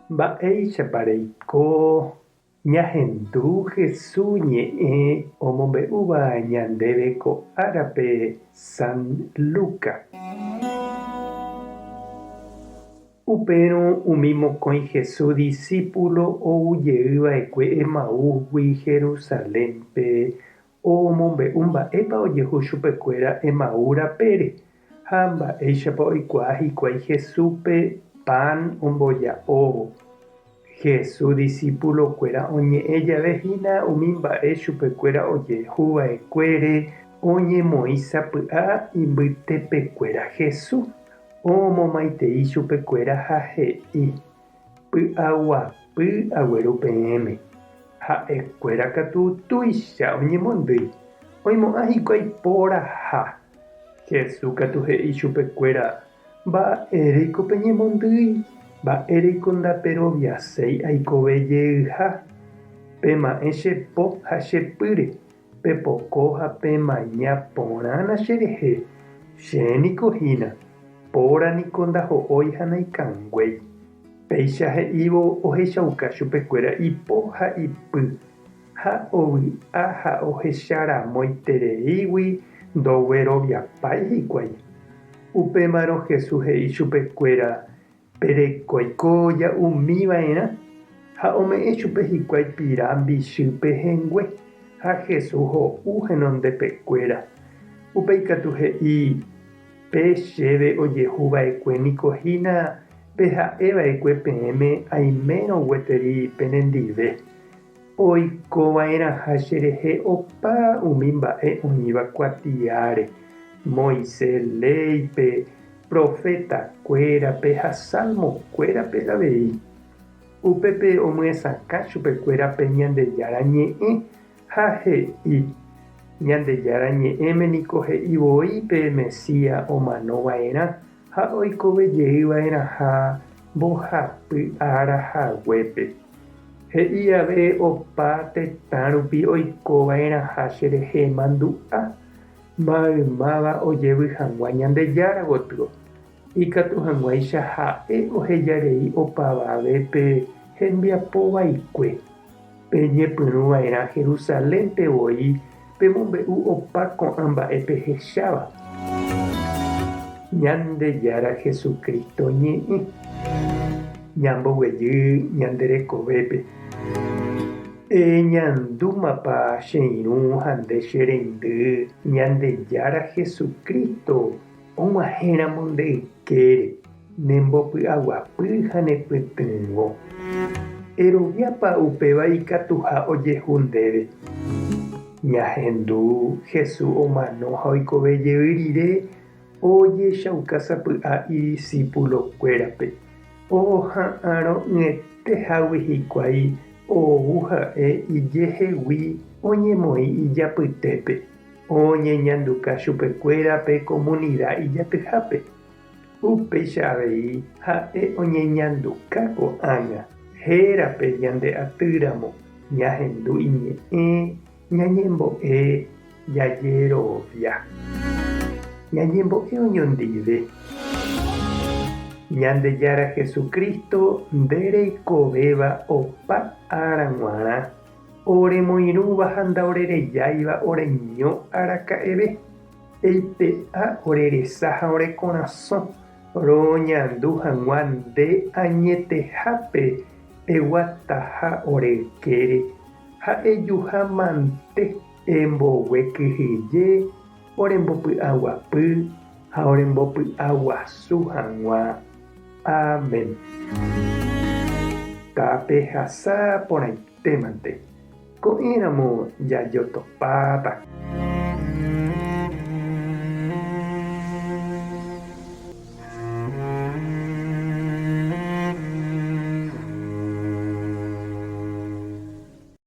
Mba'éichapa reiko ñahendu Hesu ñe'ẽ omombe'úva ñandéve ko árape San Luca? Upérõ umi mokõi Hesu disípulo ou jey va'ekue Emaúsgui Jerusalénpe Omombe'u mba'épa ojehu chupekuéra Emaú rapére ha mba'éichapa oikuaa hikuái Jesúspe pan omboja'óvo. Jesús disipulokuéra oñe'ẽ jave hína umi mba'e chupekuéra ojehu va'ekuére oñemoĩ sapy'a imbytepekuéra Jesús omomaitei chupekuéra ha he'i, Py'aguapy agueru peẽme. Ha'e kuéra katu tuicha oñemondýi, oimo'ã hikuái poraha. Jesús katu he'i chupe kuéra, Mba'éreiko peñemondýi? Mba'éreiko ndaperoviaséi aikove jeyha? Pema'ẽ che po ha che pýre, pepoko ha pemaña porãna che rehe, che niko hína. Póra niko ndaho'ói ha naikanguéi. Péicha he'ívo ohechauka chupekuéra ipo ha ipy, ha ovy'a ha ohecharamoitereígui ndogueroviapái hikuái. Upémarõ Jesús he'i chupekuéra, Perekoiko ja'umi va'erã. Ha ome'ẽ chupe hikuái pira mbichy pehẽngue, ha Jesús ho'u henondepekuéra. Upéi katu he'i, Pe chéve ojehu va'ekue niko hína pe ha'e va'ekue peẽme aimérõ gueteri penendive, oiko va'erãha cherehe opa umi mba'e oĩva kuatiáre, Moisés léipe, proféta kuérape ha salmo kuérape avei. Upépe omyesakã chupekuéra pe Ñandejára Ñe'ẽ Ha he'i, Ñandejára Ñe'ẽme niko he'i voi pe Mesías omano va'erã ha oikove jey va'erãha mbohapy ára haguépe. He'i ave opa tetã rupi oiko va'erãha cherehe mandu'a maymáva ojevy hag̃ua Ñandejára gotyo, ikatu hag̃uáicha ha'e ohejarei opavavépe hembiapo vaikue. Peñepyrũ va'erã Jerusalénpe voi pemombe'u opa ko'ã mba'e pehecháva. Ñandejára Jesucristo ñe'ẽ. Ñamboguejy ñande rekovépe. Eñandúmapa che irũ ha nde che reindy Ñandejára Jesucristo og̃uahẽramo nde ykére. Nembopy'aguapy ha nepytyvõ. Eroviápa upéva ikatuha ojehu ndéve? Ñahendu Jesús omano ha oikove jey rire ojechauka sapy'a idisípulokuérape, oha'arõ'ỹetehágui hikuái ou ha'e ijehegui oñemoĩ ijapytépe, oñeñanduka chupekuéra pe komunida ijatyhápe. Upéicha avei ha'e oñeñanduka ko'ág̃a, hérape ñande atýramo, ñahendu iñe'ẽ, ñañembo'e, jajerovia. Ñañembo'e oñondive. Ñandejára Jesucristo nde reikovéva opa ára g̃uarã, oremoirũva ha ndaorerejáiva oreño araka'eve. Eipe'a ore resa ha ore korasõ roñandu hag̃ua nde añetehápe eguataha ore ykére ha ejuha mante embogue kyhyje orembopy'aguapy ha orembopy'aguasu hag̃ua. Amén. Tapehasa porãitémante. Ko'ẽramo jajotopáta.